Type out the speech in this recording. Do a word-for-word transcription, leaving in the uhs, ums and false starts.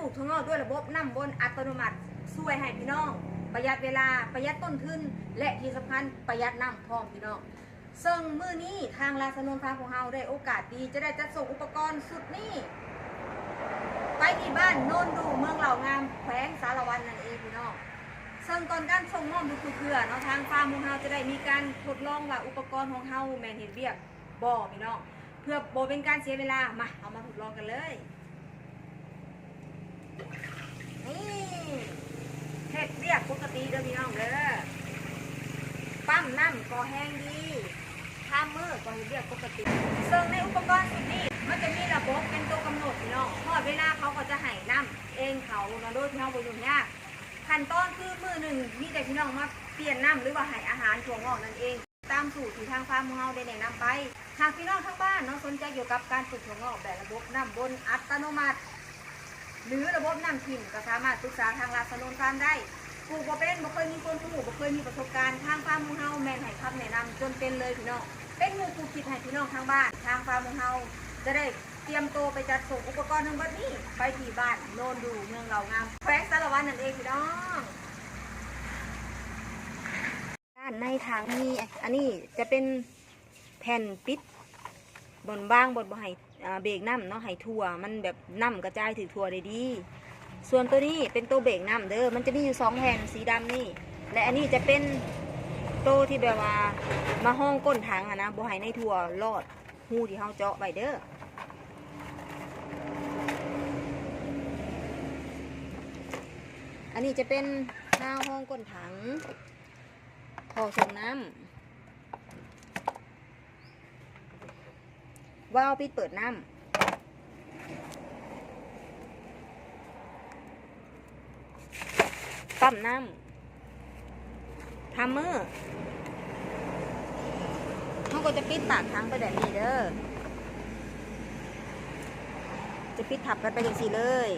ปลูกถั่วงอกด้วยระบบน้ำวนอัตโนมัติ ช่วยให้พี่น้องประหยัดเวลา ประหยัดต้นทุน และที่สำคัญประหยัดน้ำพร้อมพี่น้อง ซึ่งมื้อนี้ทางลาสนนฟาร์มของเราได้โอกาสดีจะได้จัดส่งอุปกรณ์ชุดนี้ ไปที่บ้านโนนดูเมืองเหล่างามแขวงสารวันนั่นเองพี่น้อง ซึ่งก่อนการส่งมอบทุกๆเทื่อเนาะ ทางฟาร์มของเราจะได้มีการทดลองว่าอุปกรณ์ของเราแม่นเฮ็ดเวียกบ่พี่น้อง เพื่อบ่เป็นการเสียเวลา มา เอามาทดลองกันเลย นี่ เฮ็ดเวียกปกติเด้อพี่น้องเด้อ ปั๊มน้ำก็แฮงดี ทามเมอร์ก็เฮ็ดเวียกปกติ ซึ่งในอุปกรณ์ชุดนี้มันจะมีระบบเป็นตัวกำหนดพี่น้อง ฮอดเวลาเขาก็จะให้น้ำเองเขาเนาะ โดยที่เราบ่ยุ่งยาก ขั้นตอนคือมื้อหนึ่งมีแต่พี่น้องมาเปลี่ยนน้ำหรือว่าให้อาหารถั่วงอกนั่นเอง ตามสูตรที่ทางฟาร์มของเราได้แนะนำไป หากพี่น้องทางบ้านเนาะสนใจเกี่ยวกับการปลูกถั่วงอกแบบระบบน้ำวนอัตโนมัติ หรือระบบน้ำทิ่มก็สามารถปรึกษาทางลาสนนฟาร์มได้ ปลูกบ่เป็น บ่เคยมีความรู้ บ่เคยมีประสบการณ์ ทางฟาร์มของเราแม่นให้คำแนะนำจนเป็นเลยพี่น้อง เป็นหมู่คู่คิดให้พี่น้องทางบ้าน ทางฟาร์มของเราจะได้เตรียมตัวไปจัดส่งอุปกรณ์ทั้งหมดนี้ไปที่บ้านโนนดูเมืองเหล่างามแขวงสารวันนั่นเองพี่น้อง ด้านในถังมี อันนี้จะเป็นแผ่นปิด บ่อนว่าง บ่อนบ่ให้ อ่า เบรกน้ำเนาะ ให้ถั่วมันแบบน้ำกระจายถือถั่วได้ดี ส่วนตัวนี้เป็นตัวเบรกน้ำเด้อ มันจะมีอยู่สองแผ่นสีดำนี่ และอันนี้จะเป็นตัวที่แบบว่ามาห้องก้นถังอะนะ บ่ให้ในถั่วลอดรูที่เราเจาะไว้เด้อ อันนี้จะเป็นหน้าห้องก้นถัง ท่อส่งน้ำ วาล์วปิดเปิดน้ำ ปั๊มน้ำ ทามเมอร์ เราก็จะปิดปากถังไปแบบนี้เด้อ จะปิดทับกันไปจังซี่เลย